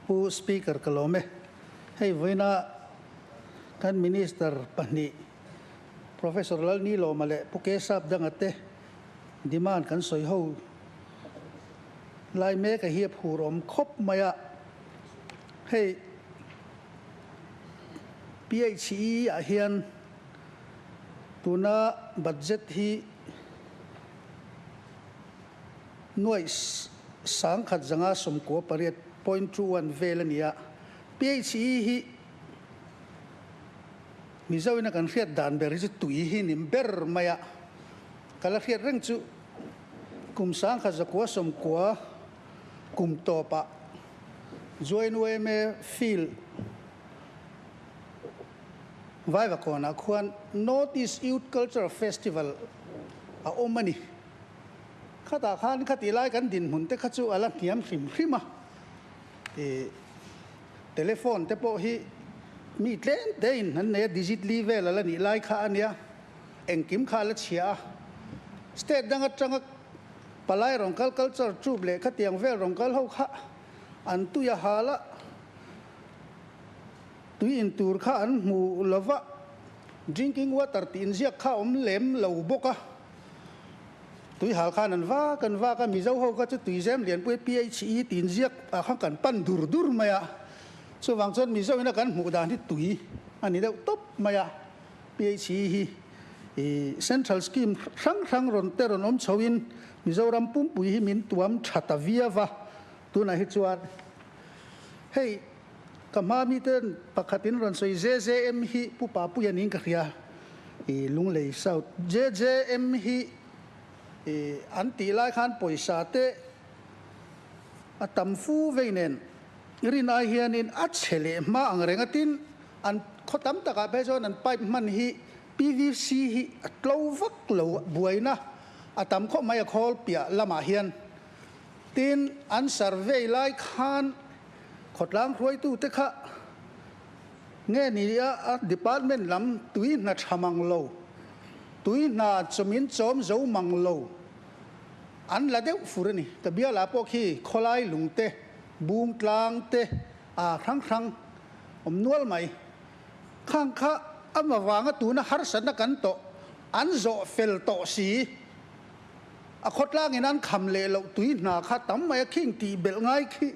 Pu Speaker ka lawm e. Hei vawiina kan Minister pahnih Professor Lalnilawma leh Pu Kesap Danga te demand kan sawi ho lai mek a hi a phur awm khawp mai a. Hei PHE ah hian tuna budget hi nuaih 1998 point two one vel a ni a. PHE hi Mizo ina kan hriat dan ber hi chu tui hi nim ber mai a. Ka la hriat reng chu kum 1990 kum tawpah Join yma field Vaivakawnah khuan North East Youth Cultural Festival a awm a ni. Khatah khan khati lai kan dinhmun te kha chu a la hniam hrim hrim a, ih telephone te pawh hi mi tlem te in an nei a, digit li vel a la nih lai kha a nia, engkim kha a la chhia a. State dang atanga palai rawn kal culture troupe leh khatiang vel rawn kal ho kha an tui a hal a, tui in tur kha an hmu lova, drinking water tih inziak kha a awm lem lo bawk a. Tui hal khan an vak an vak a, Mizo ho kha chu tuizem lianpui PHE tih inziak ah khan kan pan dur dur mai a. Chuvang chuan Mizo ina kan hmuh dan hi tui a ni deuh tawp mai a. PHE hi Central scheme hrang hrang rawn te rawn awm chho in Mizoram pumpui hi min tuam tha ta viau va. Tunah hi chuan hei ka hma miten pakhat in rawn sawi JJM hi Pu Papuia niin ka hria. I Lunglei South JJM hi i an tih lai khan pawisa te a tam fu vei nen rin ai hianin a chhe leh hma ang reng a, tin an khaw tam takah phei chuan an pipe hman hi PVC hi a tlo vak lo buaina a tam khawp mai a khawl piah lamah hian. Tin an survey lai khan khawtlang hruaitute kha Nge ni a a department lam tui hna tha mang lo, tui hna chawmin chawm zo mang lo an la deuh fur a ni. Ka bialah pawh khi khawlai lung te, bung tlang te a hrang hrang awm nual mai. Khang kha a mavanga tuna harsatna kan tawh an zawh fel tawh si. A khawtlangin an kham leh loh tui hna kha tam mai a khing tih belh ngai khi.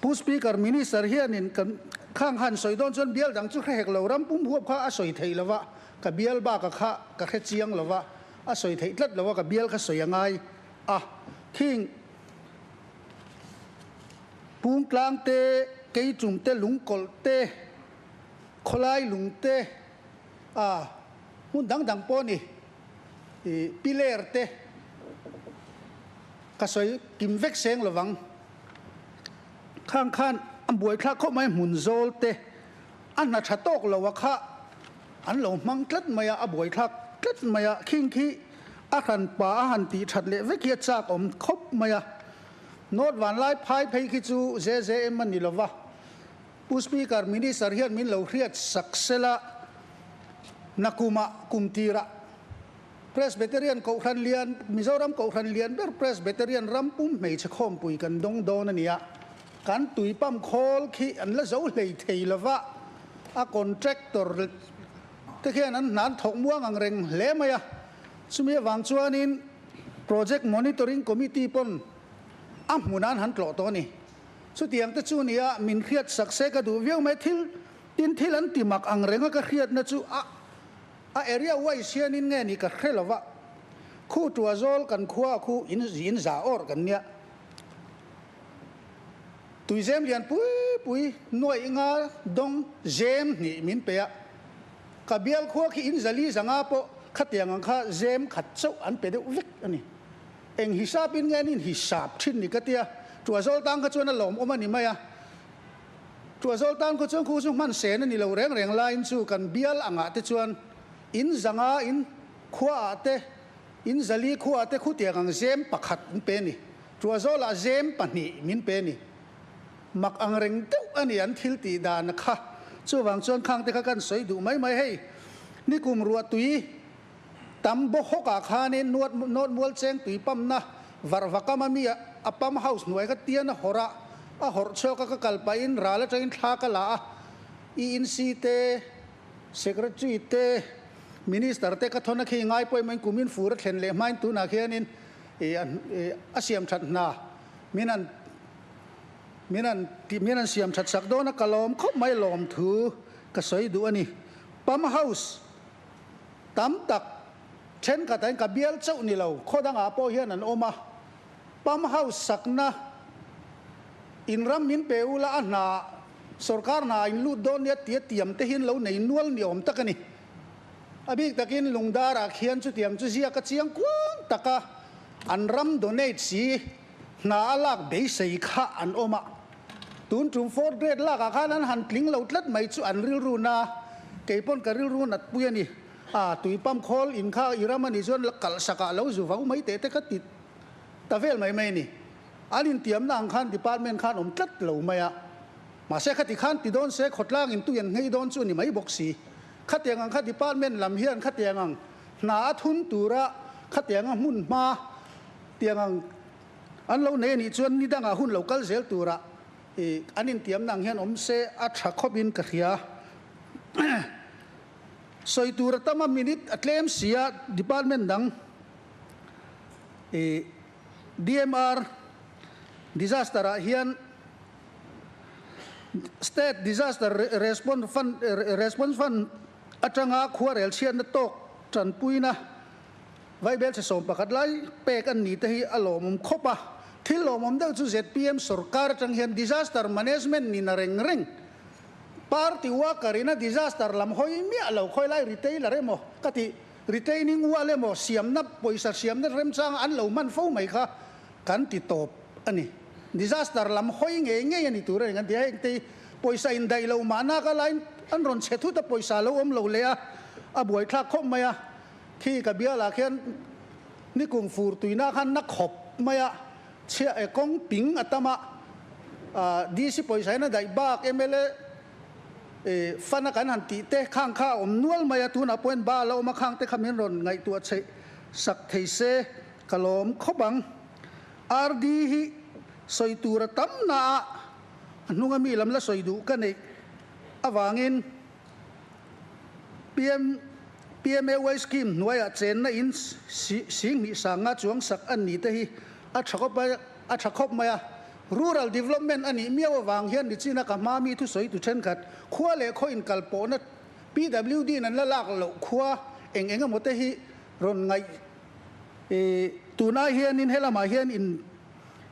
Pu Speaker, Minister hianin kan khang han sawi dawn chuan bial dang chu hre hek lo, ram pum huap kha a sawi theih lo va, ka bial baka kha ka hre chiang lo va, a sawi theih tlat lo va, ka bial kha sawi a ngai a. Khing Pungtlang te, Keichung te, Lungkawlh te, Khawlai lung te, a hmun dang dang pawh ni, i piler te ka sawi kim vek seng lovang. Khang khan a buaithlak khawp mai hmun zawl te a hna tha tawk lo a kha an lo hmang tlat mai a, a buaithlak tlat mai a, khing khi a hran pa a han tih that leh vek hi a chak awm khawp mai a. North Vanlai phai phei khi chu JJM a ni lo va, Pu Speaker, Minister hian min lo hriat sak sela nakumah kum tirah Presbyterian Kohhran lian, Mizoram Kohhran lian ber Presbyterian ram pum hmeichhe khawmpui kan dawng dawn a ni a, kan tui pump khawl khi an la zo hlei thei lova, a contractor te khian an hna an thawk muang ang reng hle mai a, chumi avang chuanin Project Monitoring Committee pawn a hmun an han tlawh tawh a ni. Chutiang te chu nia min hriat sak se ka duh viau mai, thil tin thil an ti mak ang renga ka hriatna chu a A area wise hianin nge ni ka hre lo va, khu tua zawl kan khua khu in in za awr kan nia. Tuizem lian pui pui nuaih nga dawng zem hnih min pe a, ka bial khua khi in zali zanga pawh khatiang ang kha zem khat chauh an pe deuh vek a ni. Eng hisapin nge an inhisap thin ni ka tia, tua zawl tang kha chuan a lawmawm a ni mai a. Tuahzawl tan khaw chuan khu chu hman sen a ni lo reng reng laiin chu kan bial angah te chuan in zanga in khuaah te in zali khuaah te khutiang ang zem pakhat an pe a ni. Tuahzawlah zem pahnih min pe a ni. Mak ang reng deuh a ni an thil tih dan a kha. Chuvang chuan khang te kha kan sawi duh mai mai hei. Nikum ruah tui tam bawk hawkah khanin nuat nawt mual cheng tui pamna varhvakam a mi a pump house hnuai kha tian a hawrh a. a hawrh chhuak a, ka kal pahin ral atangin thla ka la a, ENC te, Secretary te, Minister te ka thawn a khi ngai pawimawhin kumin fur a thlen leh hmain tunah khianin a siam that hna min an min an min an siam that sak dawn a, ka lawm khawp mai lawm thu ka sawi duh a ni. Pump house tam tak thenkhat ah hian ka bial chauh ni lo, khaw dangah pawh hian an awm a, Pump house sakna in ram min pe ula a hna sorkar hna in lut dawn nia tia tiam te hian lo nei nual ni awm tak a ni. A bik takin Lungdarah khian chutiang chu ziak a chiang kuang taka an ram donate si hna a lak beisei kha an awm a. Tun tum fourth grade lakah khan an han tling lo tlat mai chu an rilru na, kei pawn ka rilru nat pui a ni. A tui pump khawl in kha i ram a nih chuan kalhsakah lo zu vau mai teh te ka ti ta vel mai mai a ni. An intiamna ang khan department khan awm tlat lo mai a. Mahse khati khan ti dawn se khawtlang in tui an nghei dawn chu a ni mai bawk si. Khatiang ang kha department lam hian khatiang ang hna a thun tura khatiang a hmun hma tiang ang an lo nei a nih chuan ni dangah hun lo kal zel tura an intiamna ang hian awm se a tha khawp in ka hria. Sawi tur a tam a minute a tlem si a department dang i DMR disaster ah hian State Disaster Response Fund Response Fund atanga khuarel chhiatna tawk tanpuina vaibelchhe 11 lai pek an ni te hi a lawmawm khawp a. Thil lawmawm deuh chu zpm sorkar atang hian disaster management ni na reng reng Party worker in a disaster lam hawi miah lo khawi lai retailer emaw ka tih retaining wall emaw siamna pawisa siamna remchanga an lo hman fo mai kha kan ti tawp a ni. Disaster lam hawi ngei ngei a ni tur a ni kan ti a, heng te hi pawisa indaih lo mahna ka lain an rawn chhe thut a pawisa lo awm lo leh a, a buaithlak khawp mai a, khi ka bialah khian nikum fur tuina khan na khawp mai a. Chhiah e kawng ping a tam a, DC pawisa hian a daih bak mla fund a kan han tih te khang kha a awm nual mai a, tunah pawh hian ba a la awm a, khang te kha min rawn ngaihtuah chheih sak thei se ka lawm khawp ang. RD hi sawi tur a tam na a, a hnunga mi lam la sawi duh ka neih avangin PM PMAY scheme hnuaiah chenna in 20 sanga chuang sak an ni te hi a tha khawp mai a tha khawp mai a. Rural development a nih miau avang hian nichina ka hma mi thusawi tu thenkhat khua leh khaw inkalpawhna PWD in an la lak loh khua eng eng emaw te hi rawn ngaih tunah hianin helamah hian in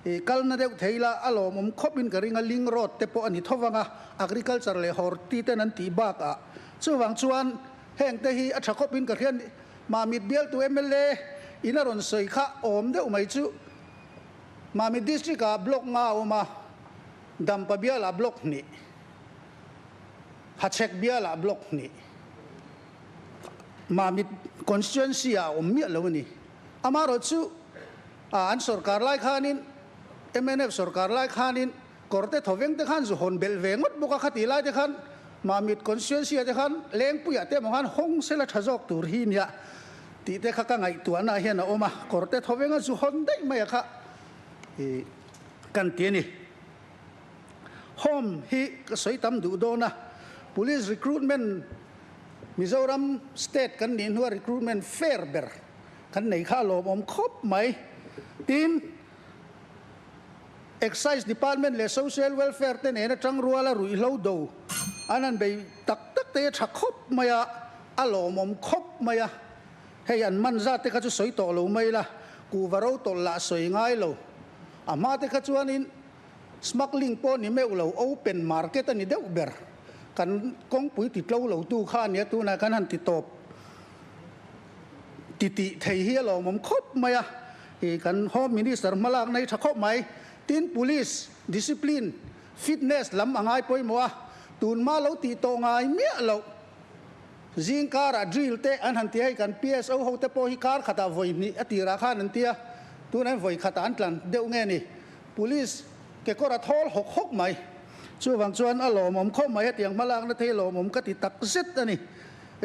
I kalna deuh thei la, a lawmawm khawp in ka ring a, link road te pawh a ni tho vang a, agriculture leh horti ten an tih bak ah. Chuvang chuan heng te hi a tha khawp in ka hriat Mamit bialtu mla in a rawn sawi kha awm deuh mai chu Mamit district ah block nga a awm a, Dampa bial ah block hnih, Hachhek bial ah block hnih, Mamit constituency ah a awm miah lo a ni. Amaherawhchu A, an sorkar lai khanin, mnf sorkar lai khanin kawrte thawveng te khan zu hawn belh ve ngawt bawk a, khati lai te khan Mamit constituency ah te khan Lengpuiah te emaw khan hawng sela tha zawk tur hi nia tih te kha ka ngaihtuahna ah hian a awm a, kawrte thawvenga zu hawn daih mai a kha i kan ti a ni. Home hi ka sawi tam duh dawn a, Police recruitment Mizoram state kan nih hnua recruitment fair ber Kan nei kha a lawmawm khawp mai. Tin, Excise Department leh Social Welfare te nena tangruala ruihhlo do an han bei tak tak te hi a tha khawp mai a, a lawmawm khawp mai a. Hei an man zat te kha chu sawi tawh lo mai la, kuhva ro tawlh lah sawi ngai lo. A hma te kha chuanin smuggling pawh ni meuh lo, open market a ni deuh ber. Kan kawngpui ti tlo lo tu kha a nia tunah kan han ti tawp. Ti tih thei hi a lawmawm khawp mai a, i kan Home Minister hmalakna hi tha khawp mai. Tin, Police discipline, fitness lam a ngai pawimawh a, tunhma lo tih tawh ngai miah loh. Zing karah drill te an han ti a, hei kan PSO ho te pawh hi kar khatah vawi hnih a tirah khan an ti a, tunah hian vawi khatah an tlan deuh nge ni. Police kekawr a thawl hawk hawk mai. Chuvang chuan a lawmawm khawp mai, hetiang hmalakna te hi lawmawm ka ti takzet a ni.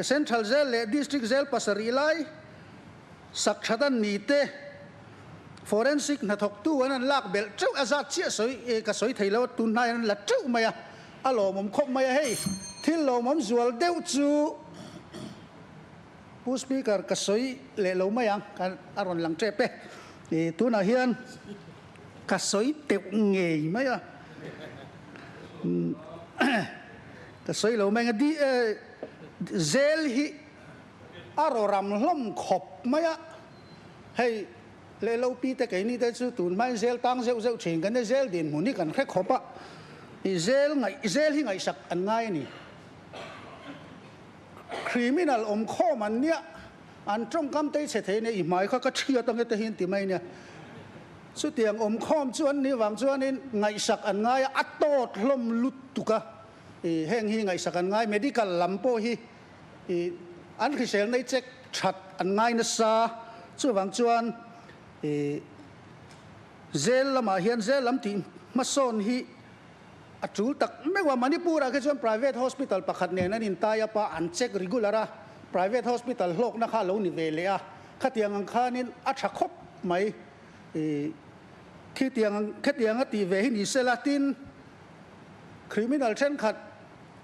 Central Jail leh District Jail pasarih lai sak that an ni te. Forensic hnathawktu an an lak belh teuh a zat chiah sawi ka sawi thei lo a, tun hnaiah an la teuh mai a, a lawmawm khawp mai a. Hei thil lawmawm zual deuh chu Pu Speaker ka sawi leh lo mai ang, ka a rawn lang tep e. I tunah hian ka sawi teuh ngei mai a, ka sawi lo mai ang a, zel hi a rawram hlawm khawp mai a, hei leh lo pi te keini te chu tun hmain zel tang zeuh zeuh thin kan nia, zel dinhmun hi kan hre khawp a, i zel ngaih zel hi ngaihsak an ngai a ni. Criminal awm khawm an nia, an tawngkam te hi chhe thei nia, i hmai kha ka thiat ange te hi an ti mai nia. Chutiang awm khawm chu an nih vang chuanin ngaihsak an ngai a, a tawt hlawm lutuk a, i heng hi ngaihsak an ngai, medical lam pawh hi i an hriselna i check that an ngai nasa, chuvang chuan i zel lamah hian zel lam tih hmasawn hi A tul tak meuh a, Manipur-ah khi chuan private hospital pakhat nen an in tie up a, an check regular a, private hospital hlawkna kha a lo ni ve leh a, khatiang ang khanin a tha khawp mai. I khitiang ang khatiang a tih ve hi ni sela, tin criminal thenkhat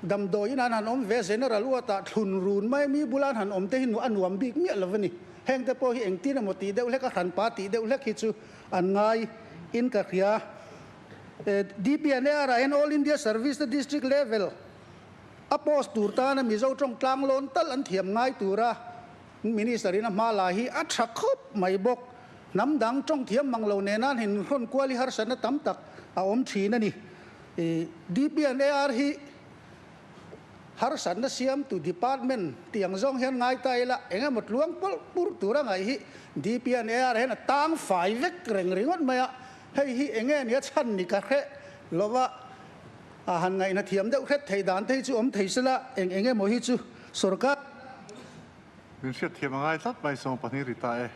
damdawiin an han awm ve, general ward-ah thlun run mai mi bula an han awm te hi a nuam bik miah lo a ni. Heng te pawh hi engtin emaw tih deuh hlek a hranpa tih deuh hlek hi chu an ngai in ka hria. DPNAR ah hian All India Service te District Level a post tur tana Mizo tawng tlang lawn tal an thiam ngai tura Minister in a hma la hi a tha khawp mai bawk. Hnam dang tawng thiam mang lo nena an inhrawn kual hi harsatna tam tak a awm thin a ni. DPNAR hi Harsatna siamtu department tih ang zawng hian ngai ta ila, eng emaw tluang pawlh pur tura ngaih hi DPNAR hian a tang fai vek reng ringawt mai a, hei hi eng nge nia chhan ni ka hreh lova a han ngaihna thiam deuh hret thei dan te hi chu awm thei sela, eng eng emaw hi chu sorkar Min hriatthiam a ngai tlat mai 12 ri ta e.